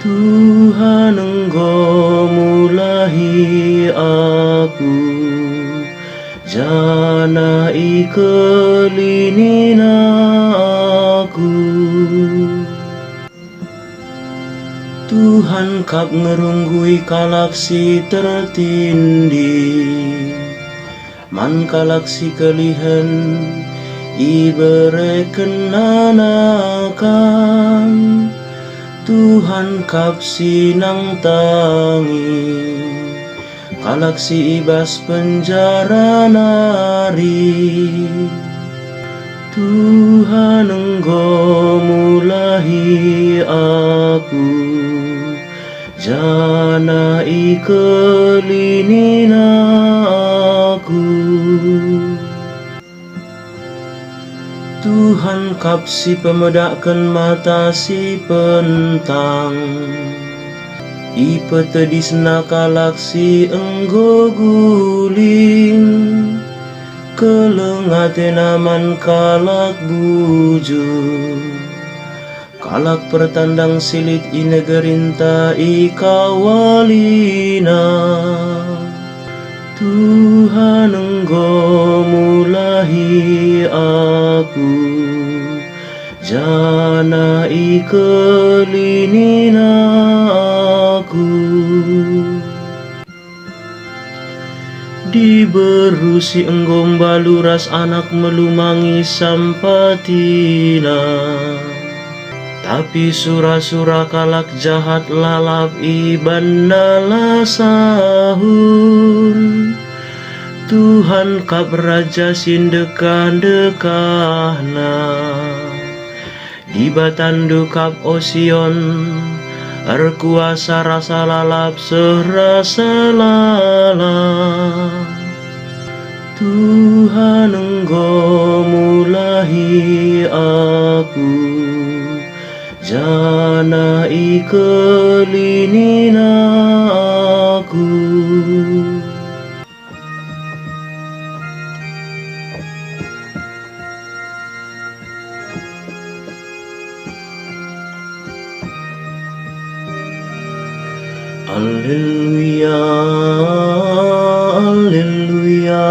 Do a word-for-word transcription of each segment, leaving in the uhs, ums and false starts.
Tuhan enggo mulahi aku, janah ikelinina aku. Tuhan kap ngerunggui kalak si tertindih. Man kalak si kelihen iberekenNa nakan. Tuhan kap si nantangi kalak si i bas penjara nari. Tuhan enggo mulahi aku, janah ikelinina aku. Tuhan kap si pemedakken mata si pentang, ipetedisNa kalak si enggo guling, keleng ateNa man kalak bujur. Kalak pertandang si lit i negerinta ikawalina. Tuhan enggo mulahi aku, janah ikelinina aku. Diberu si enggo mbalu ras anak melumangi sampatina, tapi sura-sura kalak jahat lalap ibanna la sahun. Tuhan kap Raja si ndekah-ndekahna. Dibatandu kap, o Sion, erkuasa rasa lalap seh rasa lalap. Tuhan enggo mulahi aku, janah ikelinina aku. Alleluia, alleluia,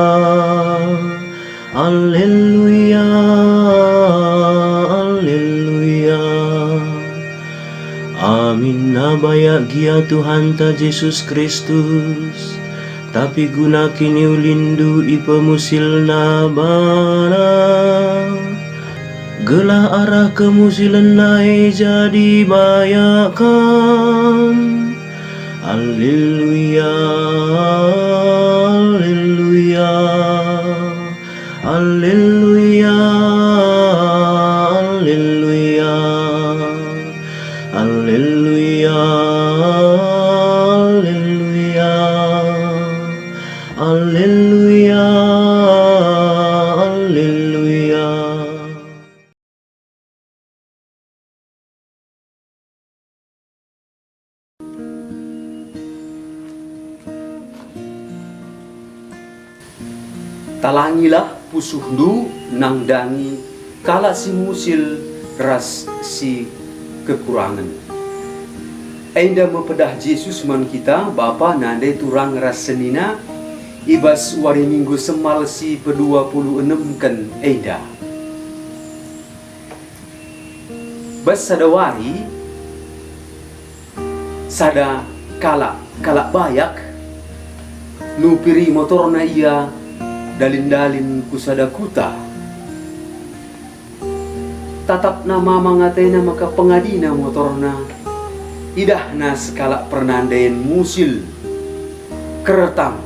alleluia, alleluia. Amin. Bayak gia Tuhanta Jesus Kristus, tapi guna kiniulinndu ipemusilNa bana, gelah arah kemusilenNa e jadi bayak kam. Alleluia, alleluia. Alleluia, alleluia, alleluia, alleluia, alleluia, alleluia. Talangilah pusuhndu nandangi kalak si musil ras si kekurangen. Enda me pedah Jesus man kita, Bapa nande turang ras senina, i bas wari Minggu Semal si pedua puluh enemken enda. Bas sada wari, sada kalak, kalak bayak, nupiri motorna ia dalin-dalin ku sada kuta. Tatapna mamang atena maka pengadina motorna, idahna sekalak pernanden musil, kertang,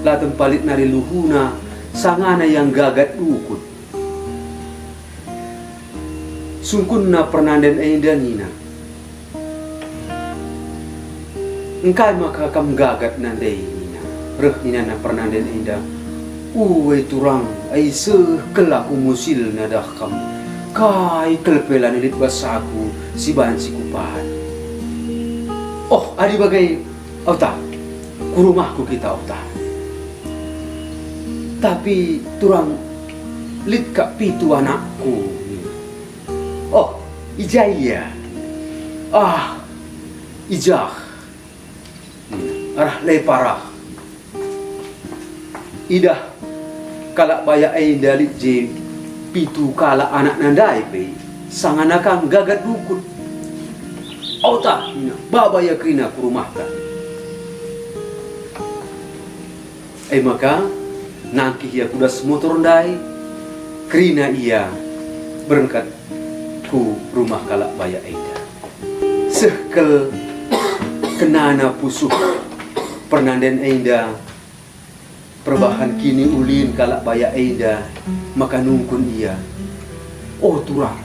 la tempa lit nari luhuna, sangana ia nggagat dukut. Sungkunna pernanden enda nina, "Engkai maka kam nggagat nande?" nina. Reh ninana pernanden enda, "Ue turang, ai seh kal aku musil nadah kam. Kai kal pe la lit bas aku si banci kupaat. Oh, adi bage, ota, ku rumahku kita ota. Tapi turang, lit kap pitu anakku." Oh, i ja ia. Ah, I jah, arah Lepara, idah kalak bayak enda lit je pitu kalak anakna ndai pe, sangana ka nggagat dukut. "Ota," nina, "baba ia kerina ku rumahta." E maka, nangkih ia ku das motor ndai, kerina ia berengkat ku rumah kalak bayak enda. Seh kal kenana pusuh pernanden enda, perbahan kiniulin kalak bayak enda, maka nungkun ia, "O turang,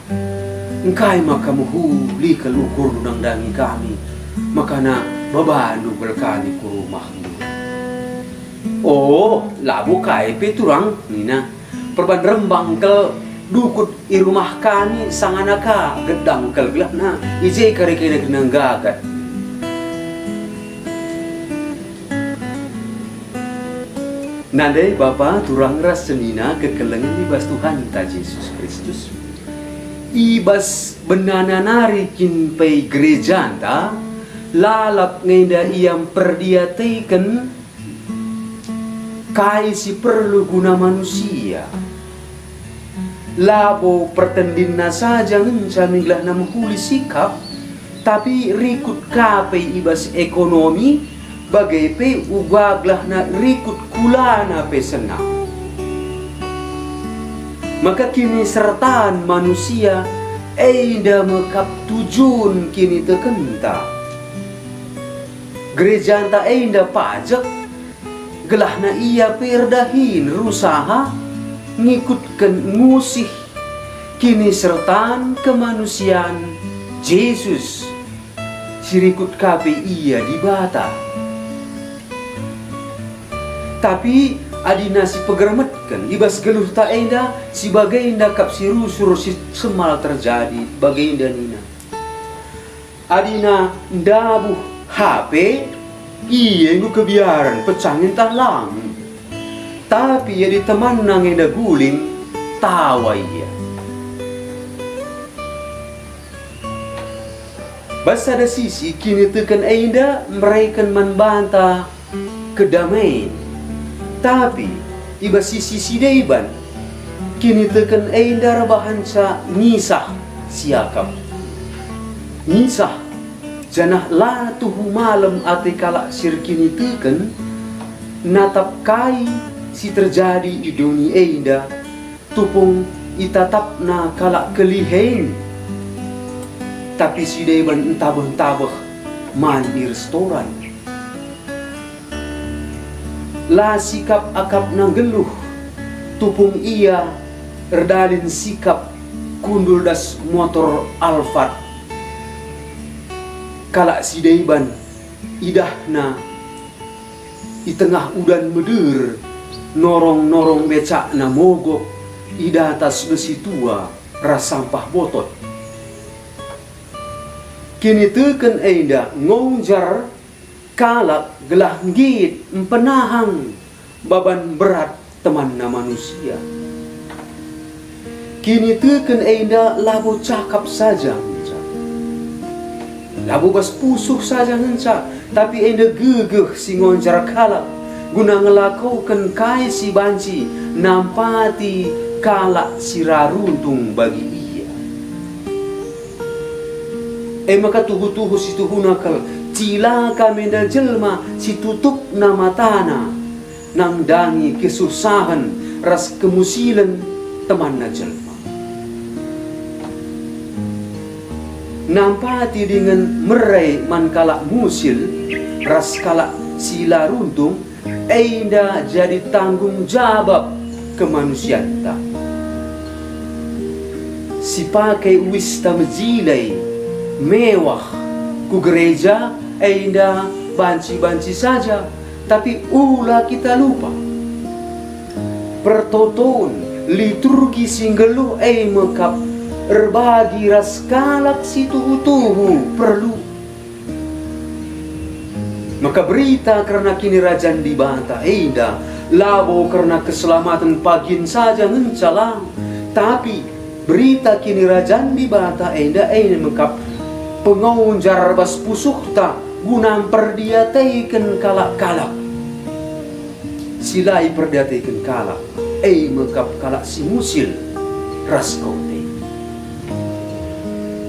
engkai maka mehuli kal ukurndu nandangi kami, makana babandu kal kami ku rumahndu?" "O, labo kai pe turang," nina, "perban rembang kal dukut i rumah kami, sangana ka gedang kal gelahna, i je kari kena kena nggagat." Nande bapa turang ras senina kekelengen i bas Tuhanta Jesus Kristus. I bas benana nari kin pe gerejanta, lalap nge enda ia mperdiateken kai si perlu guna manusia. Labo pertendinna saja ngenca min gelahna mehuli sikap, tapi rikut ka pe i bas ekonomi, bage pe uga gelahna rikut kulana pe senang. Maka kinisertan manusia enda me kap tujun kinitekenta. Gerejanta enda pajek, gelahna ia pe erdahin erusaha ngikutken ngusih kinisertan kemanusian Jesus, si rikut ka pe ia Dibata. Tapi adina sipegermetken i bas geluhta enda, si bagenda kap si rusur si semal terjadi, bagenda nina. Adina ndabuh hape, ia enggo kebiaren pecangin tah lang. Tapi adi temanna nge enda guling, tawa ia. Bas sada sisi, kiniteken enda mereken man banta kedamaian. Tapi i bas sisi si deban, kiniteken enda erbahanca ngisah siakap. Ngisah, janah la tuhu malem ate kalak si erkiniteken natap kai si terjadi i doni enda, tupung itatapna kalak kelihen, tapi si deban ntabeh-ntabeh man i restoran. La sikap akapna nggeluh, tupung ia erdalin sikap kundul das motor Alphard. Kalak si deban idahna i tengah udan meder, norong-norong becakna mogok i datas besi tua ras sampah botot. Kiniteken enda ngonjar kalak gelah nggit mpenahang baban berat temanna manusia. Kiniteken enda labo cakap saja ngenca, labo bas pusuh saja ngenca, tapi enda gegeh si ngonjar kalak guna ngelakoken kai si banci nampati kalak si ra runtung bagi ia. E maka tuhu-tuhu si tuhuna kal, cilaka me enda jelma si tutupna matana nandangi kesusahen ras kemusilen temanna jelma. Nampati dingen mere man kalak musil ras kalak si la runtung, enda jadi tanggung jabap kemanusianta. Sipake uista mejile, mewah, ku gereja, enda banci-banci saja, tapi ula kita lupa. Pertoton, liturgi si nggeluh e mekap erbagi ras kalak si tuhu-tuhu perlu. Maka berita kerna Kinirajan Dibata enda labo kerna keselamaten pagin saja ngenca lang, tapi berita Kinirajan Dibata enda e mekap pengonjar bas pusuhta guna mperdiateken kalak-kalak si la iperdiateken kalak, e me kap kalak si musil ras kote.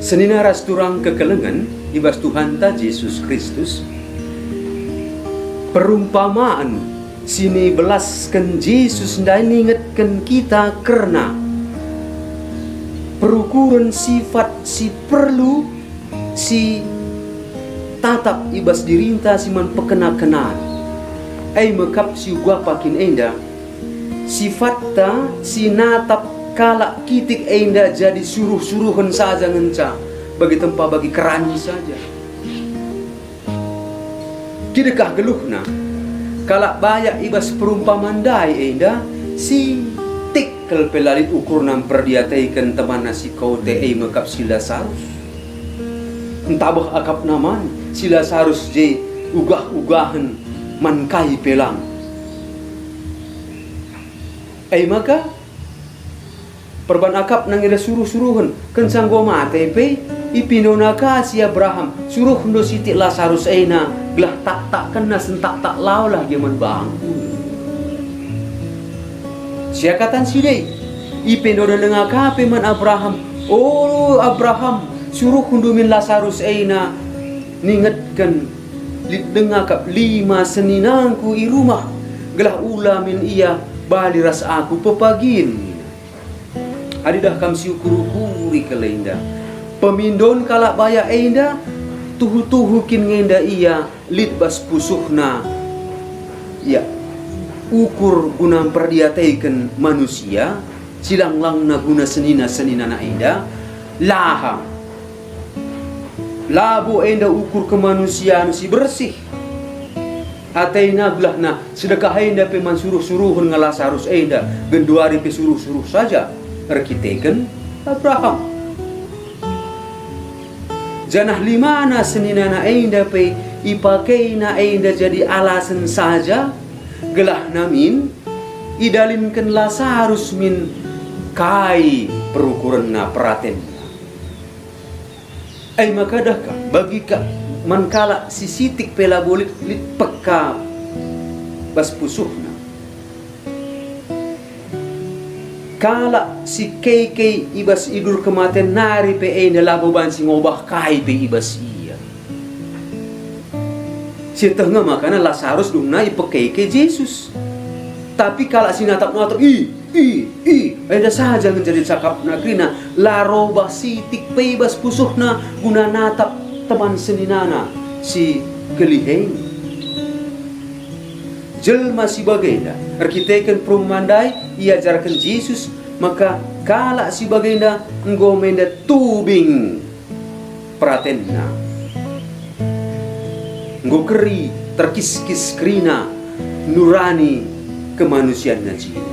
Senina ras turang kekelengen i bas Tuhanta Jesus Kristus, perumpamaan si nibelasken Jesus ndai ningetken kita kerna perukuren sifat si perlu si tatap i bas dirinta si man pekena-kenan. E me kap si uga pakin enda, sifatta si natap kalak kitik enda jadi suruh-suruhen saja ngenca, bagi tempa bagi kerani saja. Kidekah geluhna, kalak bayak i bas perumpaman ndai enda, sitik kal pe la lit ukurna mperdiateken temanna si kote e me kap si Lasarus. Ntabeh akapna man si Lasarus je ugah-ugahen man kai pe lang. E maka, perban akapna nge suruh-suruhen, kenca enggo mate pe, ipindona ka si Abraham, "Suruhndu sitik Lasarus ena, gelah taktakkenna sentaktak laolah gia man bangku." Siakatan si dei, ipindona denga ka pe man Abraham, "O Abraham, suruhndu min Lasarus ena ningetken lit denga kap lima seninangku i rumah, gelah ula min ia bali ras aku pepagin," nina. Adi dah kam siukur-ukuri kal enda, pemindon kalak bayak enda, tuhu-tuhu kin nge enda ia lit bas pusuhna, ya, ukur guna mperdiateken manusia, silang-langna guna senina-seninana enda? Laha. Labo enda ukur kemanusian si bersih. Atena gelahna sedekah enda pe man suruh-suruhen nge Lasarus enda, genduari pe suruh-suruh saja erkiteken Abraham. Janah limana seninana enda pe ipakeina enda jadi alasen saja, gelahna min idalinken Lasarus min kai perukurenna peratenna. E maka dah ka, bagi ka man kalak si sitik pe labo lit, lit peka bas pusuhna. Kalak si kei-kei i bas idur kematen nari pe enda labo banci ngobah kai pe i bas ia. Sieteh nge makana Lasarus dumna ipekeke Jesus. Tapi kalak si natap-natap, "I, i, i," enda saja nge jadi cakapna kerina, la robah sitik pe i bas pusuhna guna natap teman seninana si keliheng. Jelma si bagenda, erkiteken perumpaman ndai, iajarken Jesus maka kalak si bagenda enggo menda tubing peratenna. Enggo keri, terkiskis kerina nurani kemanusianna jine.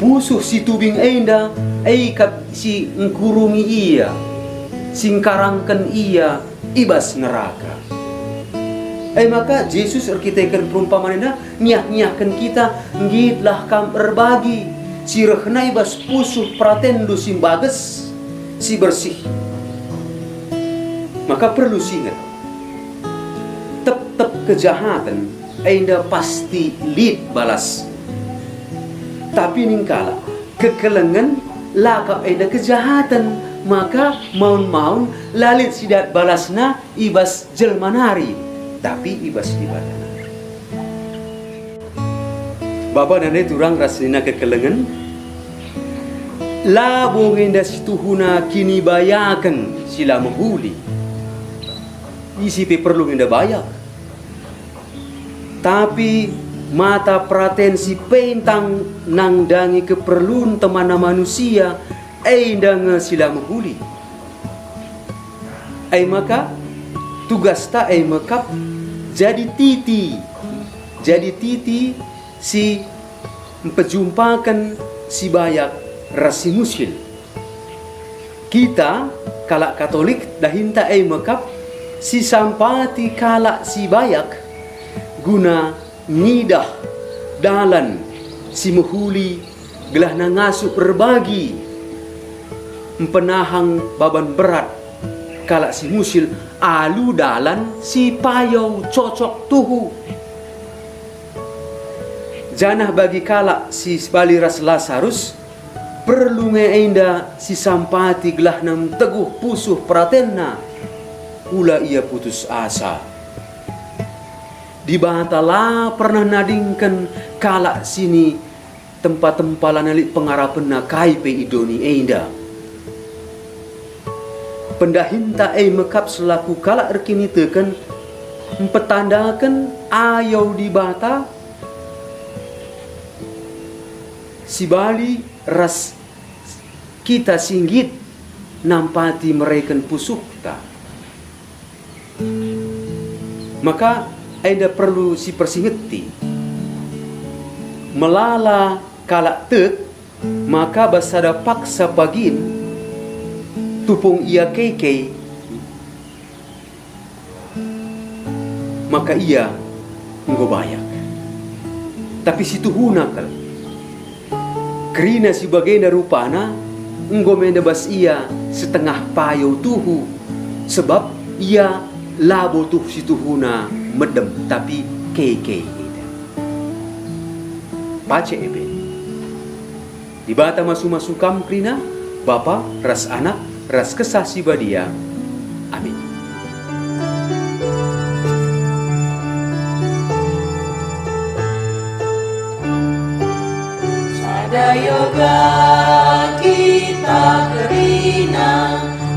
Pusuh si tubing enda, e kap si ngkurungi ia, si ngkarangken ia i bas neraka. E maka Jesus erkiteken perumpaman enda ngiah-ngiahken kita, "Nggitlah kam erbagi si rehna i bas pusuh peratenndu si mbages, si bersih." Maka perlu singet, tep-tep kejahaten enda pasti lit balas. Tapi ningkala kekelengen lakap enda kejahaten, maka maun-maun la lit si dat balasna i bas jelma nari, tapi i bas Dibata nari. Baba nande turang ras senina kekelengen, labo nge enda situhuna kinibayaken si la mehuli. Ise pe perlu nge enda bayak. Tapi mata peraten si pentang nandangi keperlun temanna manusia, enda nge si la mehuli. E maka, tugasta e me kap jadi titi, jadi titi si mpejumpaken si bayak ras si musil. Kita, kalak Katolik, dahinta e me kap sisampati kalak si bayak guna ngidah dalan si mehuli gelahna ngasup erbagi mpenahang baban berat kalak si musil alu dalan si payau cocok tuhu. Janah bagi kalak si sebali ras Lasarus, perlu nge enda si sampati gelah nem teguh pusuh peratenna, ula ia putus asa. Dibata la pernah nadingken kalak si ni tempa-tempa lanai lit pengarapenna kai pe i doni enda. Pendahinta e mekap selaku kalak erkiniteken mpetandaken ayau Dibata si bali ras kita si nggit nampati mereken pusuhta. Maka enda perlu sipersingeti. Melala kalak tek, maka bas sada paksa pagin tupung ia keke, maka ia enggo bayak. Tapi si tuhuna kal. Kerina si bagenda rupana enggo me bas ia setengah payau tuhu, sebab ia labo tuh si tuhuna medem, tapi keke nina. Pace ebe. Dibata masu-masu kam kerina, Bapa ras Anak ras Kesah Si Badia. Amin. Sada yoga kita kerina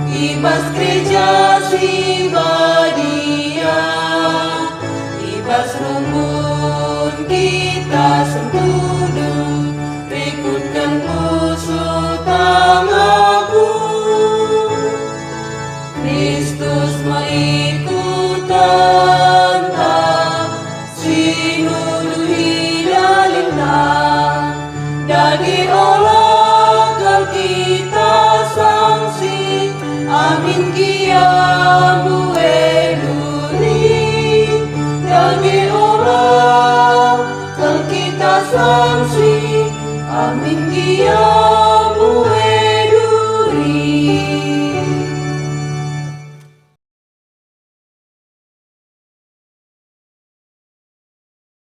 i bas gereja si badia.